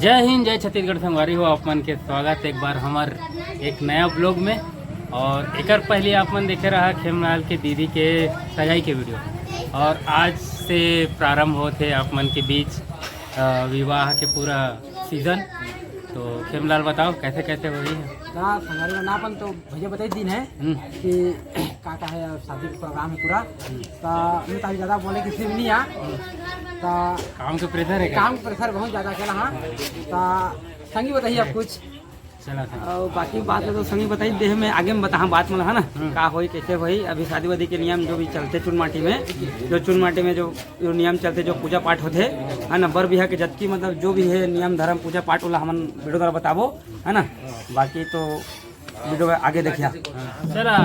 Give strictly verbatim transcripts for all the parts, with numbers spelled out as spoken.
जय हिंद, जय छत्तीसगढ़ संगवारी हो, आप मन के स्वागत एक बार हमर एक नया ब्लॉग में। और एकर पहले आप मन देखे रहा खेमलाल के दीदी के सगाई के वीडियो, और आज से प्रारंभ होत हे आप मन के बीच अ, विवाह के पूरा सीजन। तो खेमलाल बताओ कैसे कैसे होही? ना संगवारी हो, ना अपन तो भैया बताई दिन है हम्म। कि का का है शादी के प्रोग्राम है पूरा। तो मैं तो ज़्यादा बोले किसी भी नहीं आ। तो काम के प्रेशर है क्या? काम के प्रेशर बहुत ज़्यादा चला हाँ। तो संगी बताइए आप कुछ। चला था। और बाकी बात है तो संगी बताई दे, मैं आगे में बताहा बात मतलब है ना, हम्म। का होई कैसे होई। अभी शादी वादी के नियम जो भी चलते चुनमाटी में, जो चुनमाटी में जो, जो नियम चलते, जो पूजा पाठ होते है ना, बर बिहा के जतकी मतलब जो भी है नियम धर्म पूजा पाठ वाला हमन वीडियो द्वारा बताबो है ना। बाकी तो वीडियो में आगे देखिया। चला।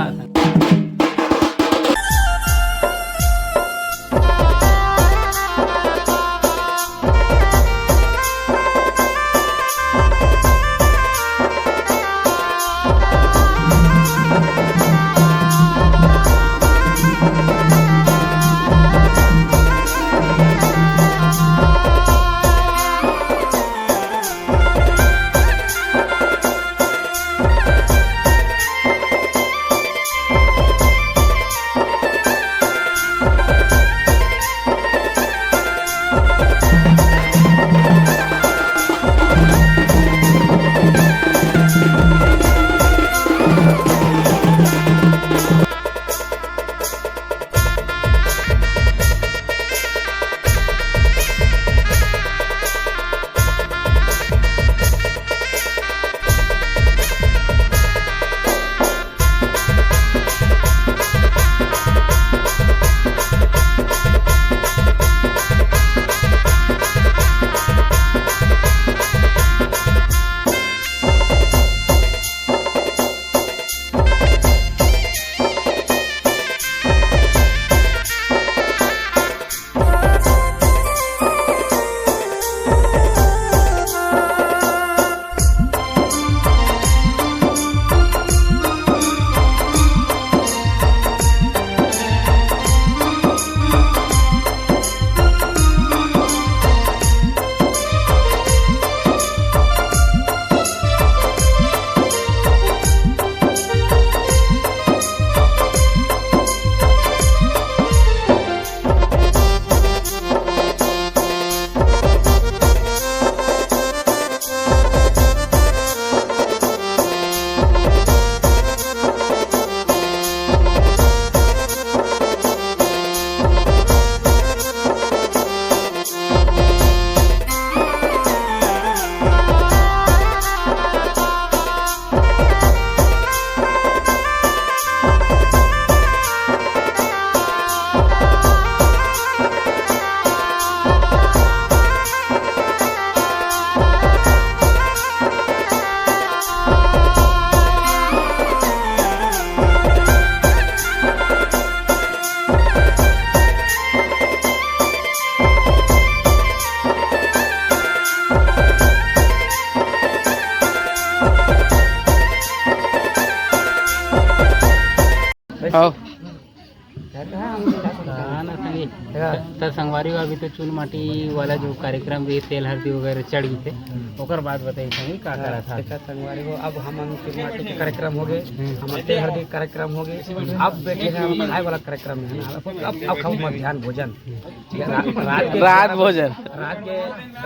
आओ। हाँ ना संगी। त संगवारी हो, अभी तो चुन माटी वाला जो कार्यक्रम भी तेल हल्दी वगैरह चढ़ गई थे, ओकर बाद बताई संगी का करा था। देखा संगवारी हो, अब हमन चुन माटी के कार्यक्रम हो गए, हमर तेल हल्दी के कार्यक्रम हो गए, अब बैठे हैं हम खाए वाला कार्यक्रम में, है ना? अब, अब, अब खाओ मध्यान्ह भोजन। रा-, रात के रात भोजन। रात के,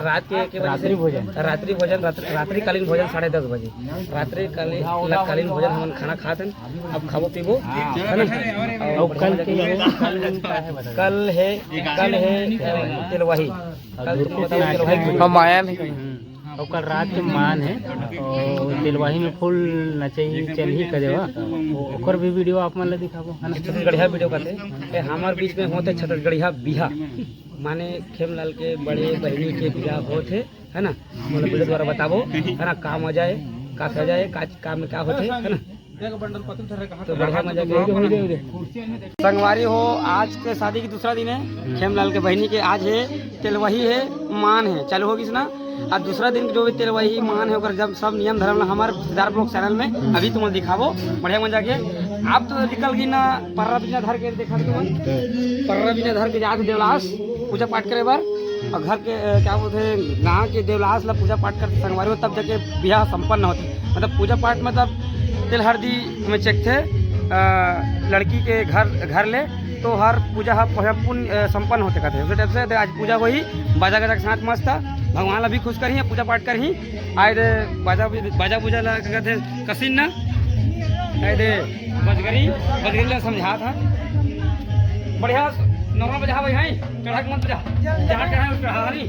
रात के एक बजे से रात्रि भोजन। रात्रि भोजन, रात्रि, रात्रिकालीन भोजन साढ़े दस बजे। रात्रिकालीन, कालीन भोजन हमन खाना खात हन, अब खाबो पीबो, है ना? और कल के, कल का है बता दो। कल है, कल है, अ, तेलवाही। कल तुमको बताओ, तेलवाही। हम आया नहीं। हम्म। और कल रात के मान है, और तेलवाही में फुल नचई चलही का देवा, ओकर भी वीडियो आप मन ला दिखाबो, है ना? छत्तीसगढ़िया वीडियो करते, ए, हमार बीच में होते छत्तीसगढ़िया बिहा, माने खेमलाल के बड़े बहिनी के बिहा होत हे, है ना? मोला वीडियो द्वारा बताबो, है ना? का मजा है, का सजा है, का काम में क्या होते, है ना? तो बढ़िया मजा के संगवारी हो, आज के शादी के दूसरा दिन है। खेमलाल के बहिनी के आज है, तेलवाही है, मान है, चालू होगिस ना। अब दूसरा दिन जो भी तेलवाही मान है, ओकर जब सब नियम धर्म ला हमार रिश्तेदार ब्लॉग चैनल में अभी तुमन दिखाबो, बढ़िया मजा के। आप तो निकल गई ना, पर्रा बिना धर के देखा तुमन, पर्रा बिना धर के जात देवलास पूजा पाठ करे बर। अउ घर के, अ, क्या बोलथे, गाँव के देवलास ला पूजा पाठ करथे संगवारी हो, तब जाके बिहाव संपन्न होथे। मतलब पूजा पाठ मतलब तेल हरदी में चेकथे, अ, लड़की के घर, घर ले, तो हर पूजा ह पूर्ण, अ, संपन्न होथे कथे। उसी टाइप से आज पूजा होही, बाजा गाजा के साथ मस्त भगवान ला भी खुश करही, पूजा पाठ करही। आए दे बाजा, बाजा बुजा ला कथे कसिन ना, आए दे बजगरी, बजगरी ला समझात हा। बढ़िया नोरा बजा भाई, हैं? चढ़ा के मत जा। जहाँ चढ़ा है, उस चढ़ा नहीं।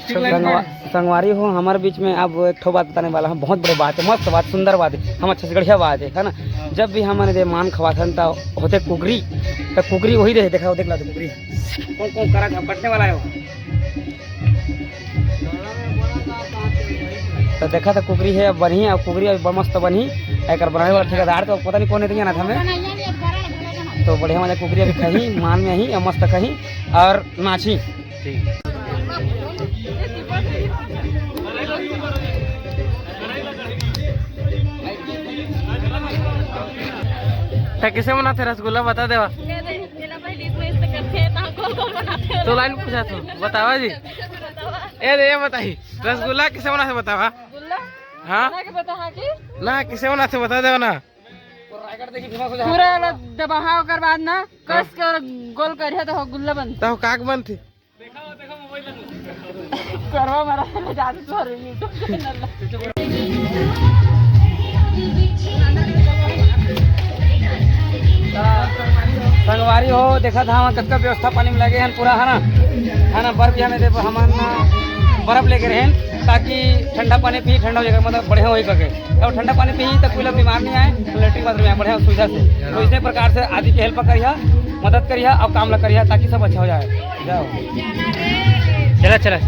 संगवा-, संगवारी हो, हमारे बीच में अब एक ठो बात बताने वाला हूँ, बहुत बड़ी बात है, मस्त बात, सुंदर बात है, हम अच्छा से बढ़िया बात है, है ना? जब भी हमन दे मान खवाथन त होथे कुकरी, त कुकरी वही दे, देखा, देख ला कुकरी। कौन, कौन करा था, कटने वाला है वो। तो देखा था कुकरी है, अब बनही, अब कुकरी अब मस्त बनही। एकर बनाने वाला ठेकेदार तो पता नहीं कौन है, तो नहीं आना था मैं। तो बढ़िया मजा कुकरी अभी खाही, मान में ही, अब मस्त खाही और नाची। ठीक। त किसे बनाथे रसगुल्ला, बता देवा। ये दे, ये ला पहली इसमें इससे करथे, तो हम कौन कौन बनाथे? तो लाइन पूछा था, बतावा जी। बतावा। ए दे, ये बताही, रसगुल्ला किसे बनाथे, बतावा। गुल्ला? हाँ? बना के बता, हाँ की? ना, किसे बनाथे, बता देवा ना। पूरा ला दबाहा, ओकर बाद ना, हाँ। कस के गोल करिया, तो हो गुल्ला बनथे। तो काक बनथे? करवा मरा ले जादू तोर YouTube चैनल ला। संगवारी हो, देखा था हम कतका व्यवस्था पानी में लगे हैं पूरा, है ना, है ना। बर्फ यहाँ में देखो, हम ना बर्फ लेके रहे हैं, ताकि ठंडा पानी पी, ठंडा हो जाएगा, मतलब बढ़िया होई करके। अब ठंडा पानी पी तो कोई लोग बीमार नहीं आए, लेटरिन बाथरूम में बढ़िया सुविधा से। तो इसी प्रकार से आदि की हेल्प करिया, मदद करिया और काम ला करिया, ताकि सब अच्छा हो जाए। जाओ। चला, चला।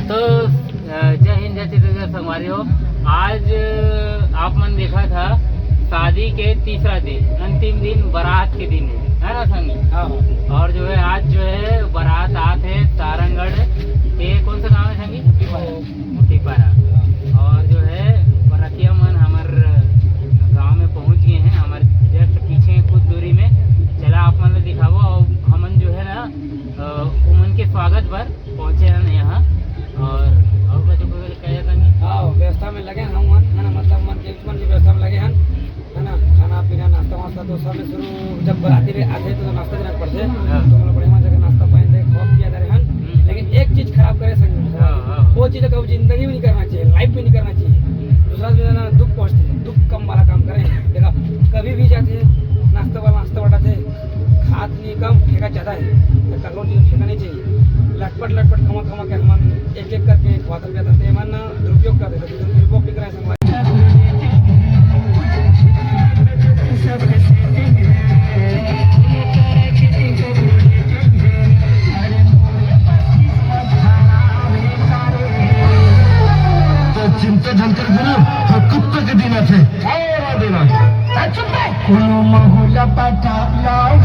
तो, अ, जय हिंद, जय छत्तीसगढ़ संगवारी हो। आज, अ, आप मन देखा था शादी के तीसरा दिन, अंतिम दिन, बारात के दिन है, है ना संगी? हाँ, हाँ। और जो है आज जो है बारात आत है सारंगढ़ के, कौन सा गांव है संगी? मुटीपारा। मुटीपारा। हाँ। और जो है बरतिया मन हमर गांव में पहुंच गए हैं, हमर just पीछे कुछ दूरी में। चला आप मन ला दिखाबो और हमन जो है ना, अ, उमन के स्वागत बर पहुंचे हन यहाँ। और, और कुछ, कुछ कहे तनी? हाँ, व्यवस्था में लगे हन हमन, है ना, मतलब मन के, मन की व्यवस्था में लगे हन, है ना, खाना पीना, नाश्ता वास्ता तो सब शुरू जब बराती रे आथे तो नाश्ता देना पड़थे। हाँ। तो मतलब बढ़िया जगह नाश्ता पानी दे, खवा पिया दे रहे हन। हम्म। लेकिन एक चीज खराब करे संग में, हाँ, हाँ। वो चीज कभी जिंदगी में नहीं करना चाहिए, लाइफ में नहीं करना चाहिए। हम्म। दूसरा दिन ना दुख पहुंचते, दुख कम वाला काम करें। देखा, कभी भी जाते नाश्ता वाला नाश्ता बटाते, खात नहीं कम, फेंका ज्यादा है, तो ककरो चीज फेंका नहीं चाहिए। लटपट लटपट खमा खमा के हमन एक एक करके खवाते पियाते, ते मन ना दुरुपयोग कर देते, तो दुरुपयोग भी कराए संगवारी। तो चिंता झन कर गुरु, हम कुत्ता के दिन आथे। और दिन आथे। चुप बे। कोनो महू ल पटा लाओ।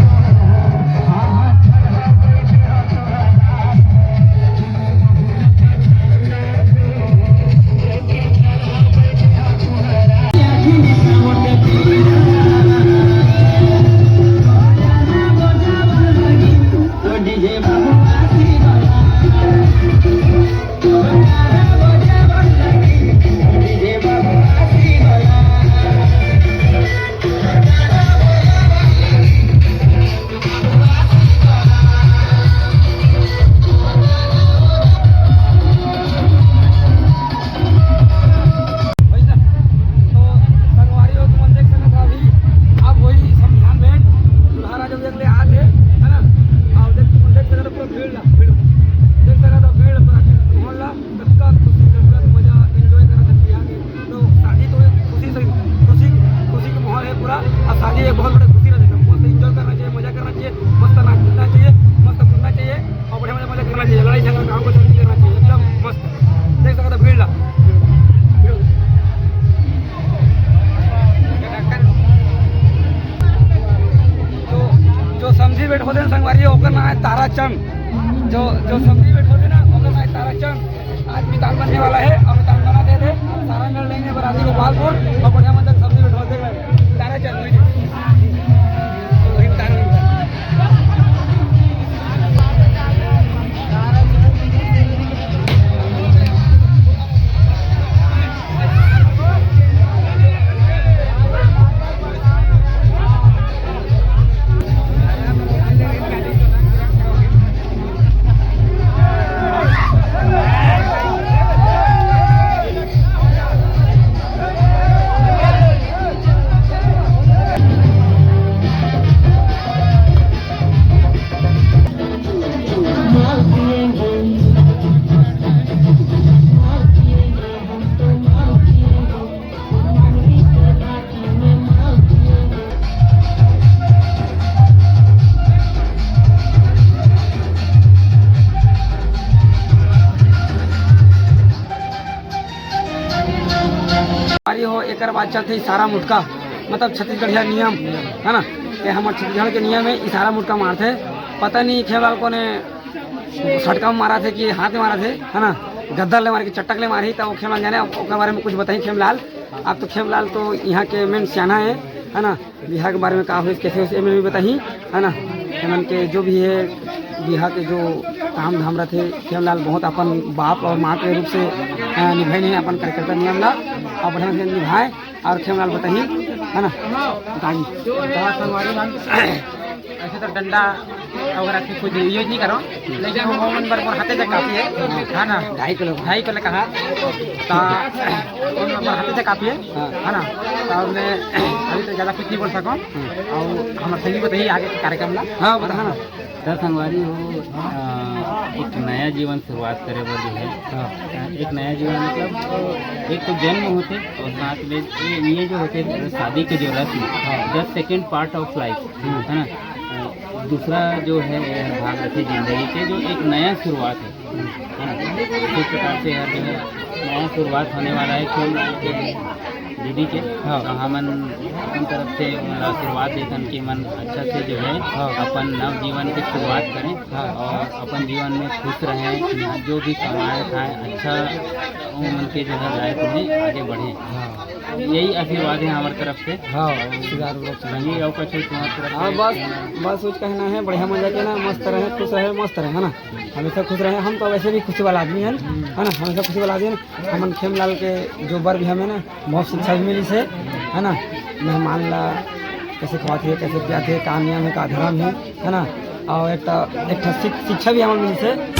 वही ना। तो संगवारी हो, तुमन देख सकत हो अभी, अब वही शमशान घाट, दूल्हा राजा भी अगले आत हे, है ना? और देख, तुमन देख सकत हो पूरा भीड़ ला, भीड़। देख सकत हो भीड़, पूरा भीड़ ला, कतका खुशी, कतका मजा, enjoy करत हे यहाँ के। तो शादी तो एक खुशी से, खुशी, खुशी के माहौल है पूरा। और शादी एक बहुत बड़ा खुशी रहता है, मस्त enjoy करना चाहिए, मजा करना चाहिए, मस्त नाचना चाहिए, मस्त कूदना चाहिए। और बढ़िया मजा, मजा करना चाहिए, लड़ाई झगड़ा गाँव को नहीं करना चाहिए, एकदम मस्त। देख सकते हो भीड़ ला। जो, जो समधी बैठो थे संगवारी, ओकर नाम है ताराचंद। जो, जो समधी बैठो थे ना, ओकर नाम है ताराचंद। आज मितान बनने वाला है और मितान बना दे दे। सारा मेल लेंगे बराती गोपालपुर और बढ़िया मजा समधी बैठो थे। ताराचंद, वही। अरे हो, एकर बाद चलथे इशारा मुटका, मतलब छत्तीसगढ़िया नियम, है ना? ये हमर छत्तीसगढ़ के नियम है, इशारा मुटका मारथे। पता नहीं खेमलाल कोने सटका में मारा थे कि हाथ में मारा थे, है ना? गद्दर ले मारे कि चट्टक ले मारी, तो खेमलाल जाने, ओकर बारे में कुछ बताई खेमलाल। आप तो खेमलाल तो यहाँ के मेन सियाना है, है ना? बिहार के बारे में का होइस, कैसे होइस, एमे भी बताही, है ना? एमन के जो भी है, बिहार के जो काम धाम रथे, खेमलाल बहुत अपन बाप और माँ के रूप से, अ, निभाइन हे अपन कार्यकर्ता नियम ला, और बढ़िया से निभाए, और खेमलाल बताही, है ना? बताही। ऐसे तो डंडा वगैरह के कुछ यूज नहीं करो, लेकिन वो मोमन बर मोर हाथे से काफी है, है ना? ढाई किलो। ढाई किलो कहा, तो मोमन बर हाथे से काफी है, हाँ। है ना? तो मैं अभी तो ज़्यादा कुछ नहीं बोल सकूँ। हाँ। और हमारे संगी बताइए आगे के कार्यक्रम ला। हाँ, बता ना। त संगवारी हो, अ, एक नया जीवन शुरुआत करे बर जो है, हाँ। अ, एक नया जीवन मतलब, अ, एक तो जन्म होथे और साथ में ये, ये जो होथे शादी के जो रस्म, हाँ। The second part of life, हम्म। है ना? अ, दूसरा जो है भाग रथे जिंदगी के, जो एक नया शुरुआत है, है ना? इस प्रकार से यार जो है नया शुरुआत होने वाला है खेमलाल के दीदी के। हाँ। तो हमन अपन तरफ से ओमन ला आशीर्वाद देथन कि मन अच्छा से जो है हाँ। अपन नव जीवन के शुरुआत करें हाँ। और अपन जीवन में खुश रहें, जो भी कमाए खाए अच्छा ओमन के जो है लाइफ में आगे बढ़े। हाँ। यही आशीर्वाद है हमारे तरफ से। हाँ, आशीर्वाद बहुत चाहिए। संगी और कुछ तुम्हारे तरफ हाँ, से बस, कहना है? बस कुछ कहना है, बढ़िया मजा के ना, मस्त रहे, खुश रहे, मस्त रहे, है ना? हमेशा खुश रहे। हम तो वैसे भी खुशी वाला आदमी है, है ना? हमेशा खुशी वाला आदमी है। हमन खेमलाल के जो बर भी हमें ना, बहुत शिक्षा भी मिली से, है ना? मेहमान ला कैसे खवाथे, कैसे पियाथे, का नियम है, का धर्म है, है ना? और एक ठ-, एक ठो शिक-, शिक्षा भी हमन मिली से।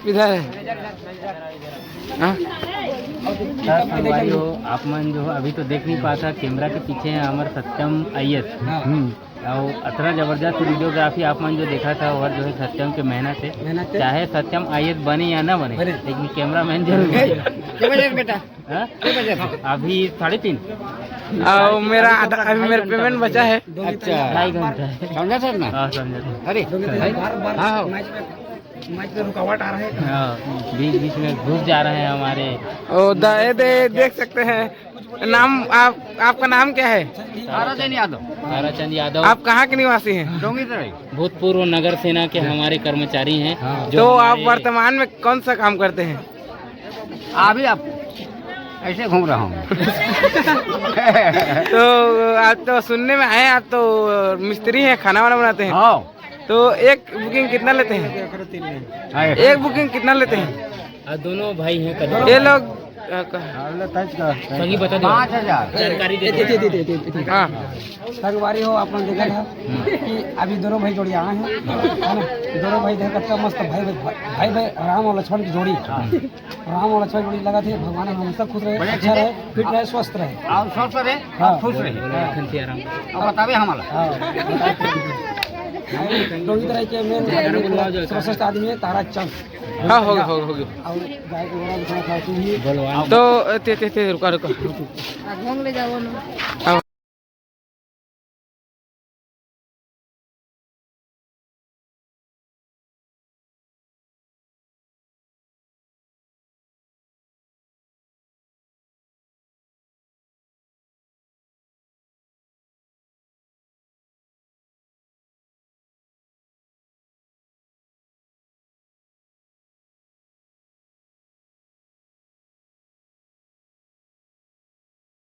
इधर है। हाँ? संगवारी हो, आप मन जो अभी तो देख नहीं पाता, कैमरा के पीछे है हमारे सत्यम आईएएस। हाँ। हम्म। और अतरा जबरदस्त वीडियोग्राफी आप मन जो देखा था, और जो है सत्यम के मेहनत है। मेहनत है। चाहे सत्यम आईएएस बने या ना बने, बने। लेकिन कैमरामैन जरूर बने। कितने बजे बेटा? हाँ? कितने बजे? अभी साढ़े तीन। और मेरा आधा, अभी मेरा पेमेंट बचा है। अच्छा। ढाई घंटा है। समझा सर ना? हाँ, समझा सर। अरे, भाई, हाँ, हाँ। मैच में, मैच में रुकावट आ रहा है। हाँ, बीच बीच में घुस जा रहे हैं हमारे। ओ, द-, ये दे-, देख सकते हैं। नाम आप, आपका नाम क्या है? ताराचंद यादव। ताराचंद यादव। आप कहाँ के निवासी हैं? डोंगरी तरह। भूतपूर्व नगर सेना के हमारे कर्मचारी हैं, हाँ। जो तो आप हमारे वर्तमान में कौन सा काम करते हैं? अभी आप ऐसे घूम रहा हूँ। तो आप तो सुनने में आए, आप तो मिस्त्री हैं, खाना वाना बनाते हैं। हाँ। तो एक बुकिंग कितना लेते हैं? हाँ, एक एक बुकिंग कितना लेते हैं? और दोनों भाई हैं कदम। ये लोग, अ, क- हाँ, ले, तज का। संगी बता दो। पाँच हजार। जानकारी दे दो। हाँ। संगवारी हो, आप मन देखा था कि अभी दोनों भाई जोड़ी आए हैं, है ना? दोनों भाई देखा, कितना मस्त भाई, भाई, भाई, भाई राम और लक्ष्मण की जोड़ी। राम और लक्ष्मण जोड़ी लगा थे, भगवान हम हमेशा खुश रहे, बढ़िया अच्छा चीज़ है। रहे, फिट रहे, स्वस्थ रहे। और स्वस्थ रहे, हाँ। और खुश रहे। बोलो, लखन सिया राम। और बतावे हमारा। हाँ। डोंगरी तरह के मेन आदमी, सर्वश्रेष्ठ आदमी है ताराचंद। हाँ, हो गया, हो गया, हो गया। और गाय को बड़ा दिखाना था, तू ही। बलवान। तो, ते, ते, ते, रुका, रुका। आ, घोंग ले जाओ ना। हाँ।